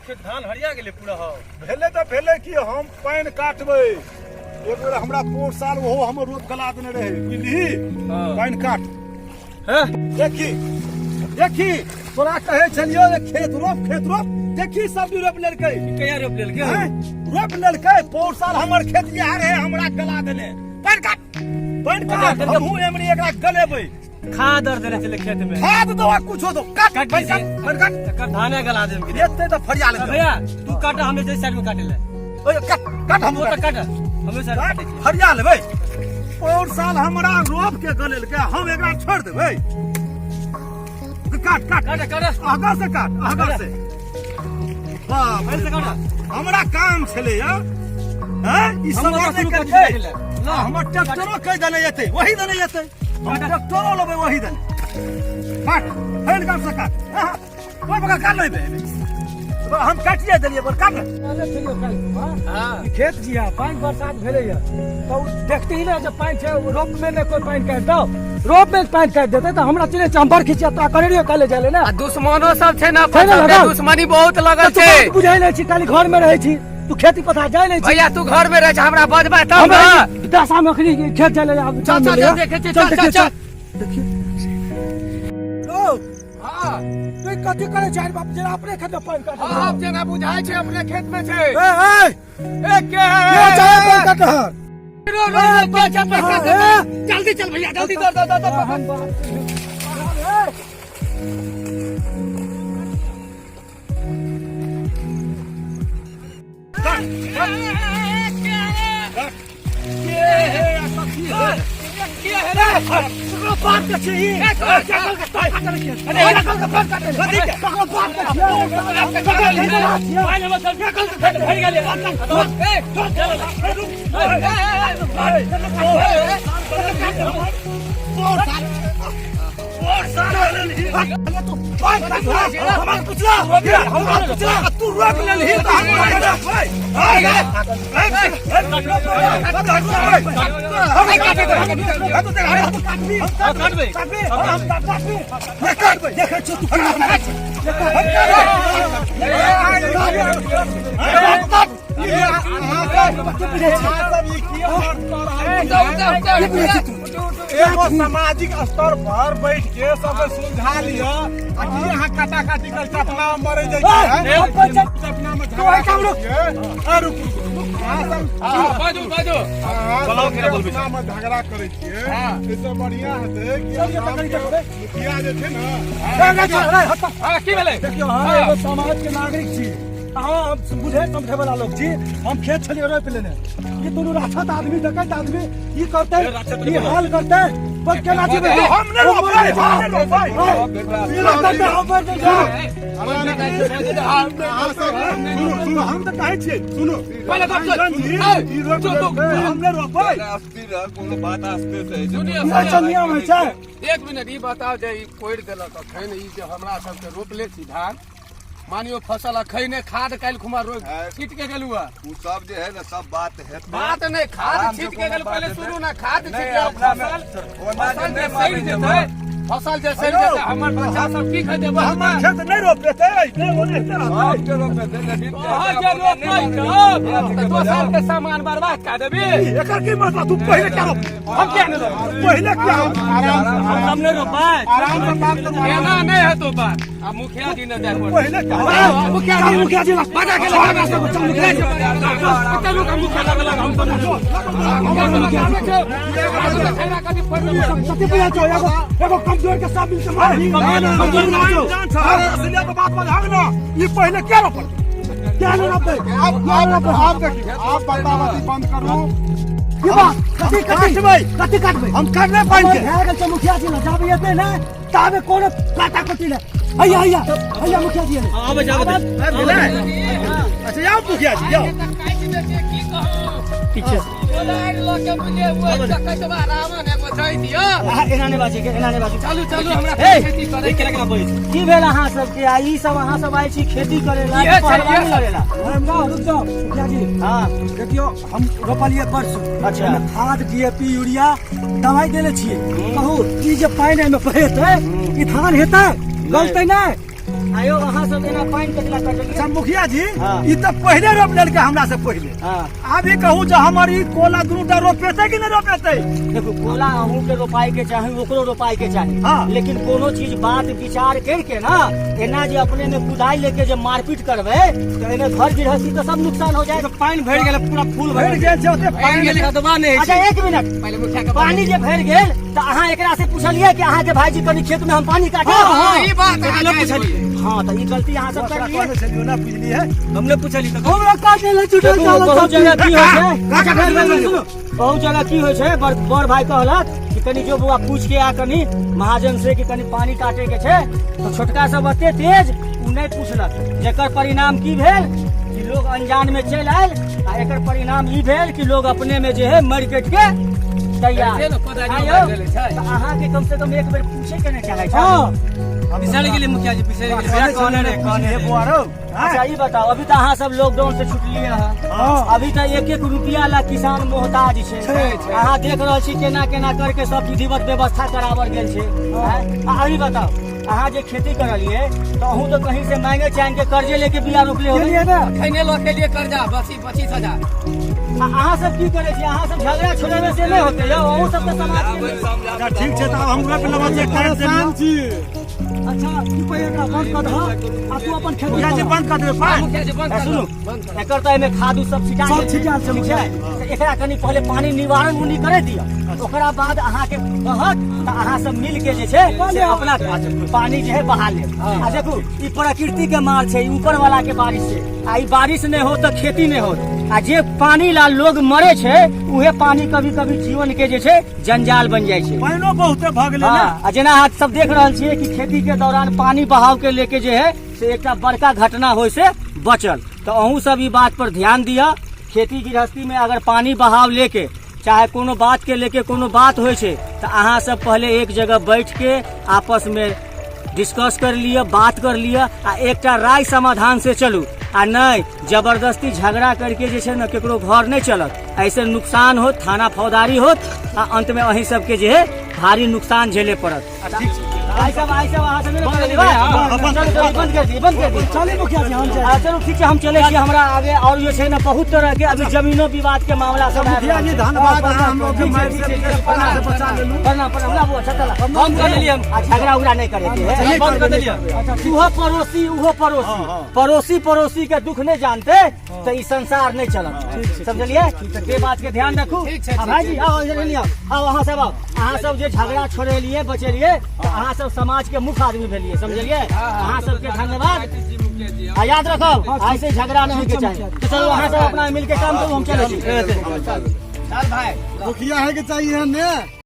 खेत धान हरिया गेलै पूरा हौ। भेलै तऽ भेलै कि हम पानि काटबै। एक बेर हमरा पोर साल ओहो हमर रोप गला देने रहै, बुझलिही? पानि काट। हैं? देखी देखी, तोरा कहै छलियौ जे खेत रोप, खेत रोप, देखी सब रोप लेलकै। कहिया रोप लेलकै? हैं? रोप लेलकै पौर साल हमर खेत इएह रहै, हमरा गला देने। पानि काट, पानि काट, हमहूँ एमरी एकरा गलेबै। खाद आर देने छलै खेत में। खाद दो आ कुछो दो, काट, काट पानि काट, दीजिए। पानि काट। तकर धाने गला देम कि एते तऽ फरिया लेतै। भैया तू काट, हमे जे साइड में काटे ले। ओए, काट काट, हम तू तऽ काट, हमे साइड में काट, काटे छियै। फरिया लेबै। पौर साल हमरा रोप के गलेलकै, हम एकरा छोड़ि देबै? काट काट। काट काट। आगा से काट, आगा से। बाप पहिले से काट। हमरा काम छलै या हैं ई हम सब ओकरा नहि शुरू कऽ करतै। देलियै। ना, हमर ट्रैक्टरो कहि देने एतै, वही देने एतै, हम ट्रैक्टरो लेबै वही देने। काट, फैल काट से काट। हाँ, ओहि बगा काट लेबै, हम काटिए देलियै, बोल काट। हाँ। ई खेत जी है, पानि बरसात भेलै है तऽ ओ देखते ही ने जब पानि छै, ओ रोप में ने कोइ पानि काटि दो, रोप में पानि काटि देतै तऽ हमरा चिन्है छै, हम बड़ खिचिया तोरा कने रहियो कॉलेज जाय ले ने। आ दुश्मनो सब छै ने छै अपन ने सबके, लगल? दुश्मनी बहुत लगल तऽ तू छै। बात बुझै नहि छी, खाली घर में रहै छी तू, खेती पथार जाय नहि छी। भैया तू घर में रह छै, हमरा बजबा तब हमरा ने। ई दशा में अखनी खेत जाय ले आब। चल, चल, चल, देखै छियै, चल, चल, चल। देखिए रो। हाँ। तू कथी करै छै बाप, जेना अपने खेत में पानि काटै? हाँ, जेना बुझाइ छै अपने खेत में छै। ए ए। ए के के चाहे पानि काटै है? रो, रो, रो, के चाहे पानि काटै है? जल्दी चल भैया, जल्दी दौड़, दौड़, दौड़, दौड़। हम बाप तू रोक लेलही तऽ एगो सामाजिक स्तर पर बैठ के सबके सुलझा लिअ, आ की अहाँ काटा काटी कर अपना में मरे जाइ छियै, अपना में झगड़ा करै छियै। ए, रुक रुक रुक, अहाँ सब बाजू बाजू। अहाँ सब जे अपना में झगड़ा करै छियै, एहिसँ बढ़िआँ हेतै कि मुखिया जे छै ने। हाँ, की भेलै? देखियौ, अहाँ एगो समाज के नागरिक छी, अहाँ हम बुझे समझे वाला लोग छी। हम खेत छलियै रोपि लेने, ई दुनू राक्षस आदमी, डकैत आदमी ई करतै, ई हाल करतै, पर केना जीबै? हम नहि रोपबै, हम नहि रोपबै। ई रहतै तऽ हम मरि जायब। अहाँ सब सुनू सुनू, हम तऽ कहै छियै, सुनू। पहिले गप सुन। ई रोपि लेलकै, हम नहि रोपबै। अस्थिर रह, कोनो बात आस्ते से होइ छै। सुनिए, इएह सब नियम होइ छै। एक मिनट, ई बताउ जे ई कोड़ि देलक अखन, ई जे हमरा सबके रोपले छी धान, मानियो फसल अखने खाद काल्हि खुमा रोपि छीट के गेलू है। उ सब जे है ने सब बात हेतै। बात नहि, खाद आराम से छीट के कोनो गेल। बात पहिले हेतै। सुनू ने, खाद नहि, छीट के अपना में फसल ओना जे फसल जे नहि सड़ि मानै छै जेतै, बात। फसल जे सड़ि जेतै, हमर बच्चा सब की खेतै? हमर खेत नहि रोपेतै, नहि ओनाहिते रहतै। सबके रोपेतै, लेकिन तोहर जे रोपै छौ तऽ दोसर के सामान बर्बाद कऽ देबी? एकर की मतलब? तू पहिले क्या रोप? हम किया नहि रोपबै? पहिले क्या रोप? हम नहि रोपबै। आराम से बात करू। एना नहि हेतौ बात, आ मुखिया जी ने जाय पड़तै। पहिले क्या रोप? मुखिया जी, मुखिया जी, बजा के लगा सब, चल मुखिया जी, चलू का मुखिया लग लग, हम सब कथी बुझै छौ? एगो एगो कमजोर के सब मिलके मारही? कमजोर ना छौ। जान छ, असलियत बात बजाग ना, ई पहिले क्या रोपल? क्या नहि रोपबै? आप आप आप देखिए, आप बंदाबाजी बंद करू। की बात? कथी कथी काटबै। कथी काटबै? हम काटबै पानि के। भए गेल छै मुखिया जी लग जाबे एतै ने ताबे कोनो काटा कुटी नहि। हैया हैया हैया, मुखिया जी एलै। आबै छै, आबै छै। भेलै? अच्छा जाओ मुखिया जी, जाओ। पीछे। अहाँ एना नहि बाजै के, एना नहि बाजू। चलू चलू, हमरा हे! खेती करै के। केना केना बोलै छै? की भेल अहाँ सबके? आ ई सब अहाँ सब आयल छी खेती करे ला इहे छै, पहलवानी इहे। लड़े ला? रुक जाओ, रुक जाओ मुखिया जी। हाँ। देखियौ, हम रोपलियै परसू। अच्छा। ओहिमे खाद, डीएपी, यूरिया, दवाई देले छियै। कहू, ई जे पानि एहिमे बहेतै, ई धान हेतै? गलतै नहि? आयो अहाँ सब एना पानि कटला कटलियै? अच्छा मुखिया जी, हाँ। ई तऽ पहिले रोप लेलकै हमरा से पहिले। हाँ। अभी कहू जे हमर ई कोला दुनूटा रोपेतै कि नहि रोपेतै? देखू, कोला अहूँ के रोपाई के चाही, ओकरो रोपाई के चाही। हाँ। लेकिन कोनो चीज बात विचार करके ना, एना जे अपने में कुदाई लेके जे मारपीट करबै तऽ एमे घर गृहस्थी तो सब नुकसान हो जाए। पानि भरि गेल, पूरा फूल भरि गेल छै ओते पानि गेल, कदवा नहि अच्छा एक मिनट, पहिले मुखिया के पानी जे भरि गेल तऽ अहाँ एकरा से पुछलियै कि अहाँ के भाईजी कनि खेत में हम पानी काटे? हाँ, ई बात अहाँ जायज बोललियै। हाँ, तऽ ई गलती अहाँ सब करलियै। छलियै ना बुझलियै। हमने पुछली तऽ हमरा काटे ले छुटल देखू, चालल बहुत सब जगह की होइ छै, का- का- सुनू, सुनू, बहुत जगह की होइ छै, बड़ बड़ भाई कहलक कि कनि जो बौआ पूछ के आ कनि महाजन से कि कनि पानी काटे के छै, तऽ छोटका सब एते तेज ओ नहि पूछलक, जेकर परिणाम की भेल कि लोग अनजान में चलि आयल, आ एकर परिणाम ई भेल कि लोग अपने में जे है मरि कटि के तैयार। ऐसे ने कोदारि आयौ, मारि देले छै। तऽ अहाँके कम से कम एक बेर पूछे के नहि चाहै छै? हाँ। बिसरि गेली मुखिया जी, बिसरि गेली। भैया कहने रहे, कहने रहे। बौआ रौ। अच्छा ई बताओ, अभी तऽ अहाँ सब लॉकडाउन से छुटलियै हँ, हाँ। अभी तऽ एक एक रुपया ला किसान मोहताज छै। अहाँ देख रहल छी केना केना करके सब विधिवत व्यवस्था करावल गेल छै। आ अभी बताओ, अहाँ जे खेती करलियै तऽ अहूँ तऽ कहीं से मांगे चांग के कर्जे लेके बिया रोपले होबै? गेलियै ने। खैने लऽ के लिए कर्जा 25,000। आ अहाँ सब की करै छी? अहाँ सब झगड़ा छोड़ेबै से नहि होतै यौ, अहूँ सब तऽ समाज के अच्छा ठीक छै, तऽ आब हम रोपि लेबै जे काटि परेशान देलियै। छी। अच्छा तू पहिले एकरा बंद कऽ दह आ तू अपन खेती मुखिया जी कर। बंद कऽ देबै पानि। मुखिया जी बंद ए, कर सुनू, बंद कर। एकर तऽ एहिमे खाद उद सब छिटा सब गेल। छिटायल छै ठीक छै, तऽ एकरा कनि पहिले पानी निवारण उनी करे दिअ, ओकरा बाद अहाँके कहत तऽ अहाँ सब मिल के जे छै से अपना पानी जे है बहा लेब। आ देखू, ई प्रकृति के मार छै, ई ऊपर वाला के बारिश छै, आ ई बारिश नहि हो तऽ खेती नहि होत, आ जे पानी ला लोग मरे छै उहे पानी कभी कभी जीवन के जे छै जंजाल बन जाइ छै। पानिओ बहुते भऽ गेलै ने। हाँ, आ जेना अहाँ सब देख रहल छियै कि खेती के दौरान पानी बहाव के लेके जे है से एकटा बड़का घटना होइ से बचल। तऽ अहूँ सब ई बात पर ध्यान दिअ, खेती गृहस्थी में अगर पानी बहाव लेके चाहे कोनो बात के लेके कोनो बात होइ छै तऽ अहाँ सब पहले एक जगह बैठ के आपस में डिस्कस कर लिअ, बात कर लिअ आ एकटा राय समाधान से चलू, आ नहि जबरदस्ती झगड़ा करके जे छै ने केकरो घर नहि चलत, ऐसे नुकसान होत, थाना फौजदारी होत, आ अंत में अहीं सबके जे है भारी नुकसान झेले पड़त। आई सब, आई सब अहाँ सब नहि ने करबै? चलू, चलू, बंद कर दिए, बंद कर दिए। चली मुखिया जी, हम आ, चलू ठीक छै, हम चलै छी। हमरा आगे और जे छै ने बहुत तरह के अभी जमीनो विवाद के मामला सब आबि मुखिया रहल जी छै। धन्यवाद, अहाँ हम लोग के ठीक छै, मारि ठीक से छै, ठीक छै, पानी से बचा लेलहुँ। प्रणाम, प्रणाम, लाबू, अच्छा चला। बंद कर देलियै हम। आ झगड़ा उगड़ा नहि करे के है। बंद कर देलियै। उहो पड़ोसी, उहो पड़ोसी, पड़ोसी पड़ोसी के दुख नहि जानते तऽ ई संसार नहि चलत, समझलियै? तऽ से बात के ध्यान रखू। आ भाईजी आओ, इधर एलियै, आओ अहाँ सब आओ। अहाँ सब जे झगड़ा छोड़ेलियै बचेलियै तऽ अहाँ सब समाज के मुख्य आदमी भेलियै, समझलियै? अहाँ सबके धन्यवाद। आ याद रखब, ऐसे झगड़ा नहीं होके चाही। तऽ चलू अहाँ सब अपना मिलके काम करू, हम चलै छी। चल भाई। मुखिया है के चाहिए ने।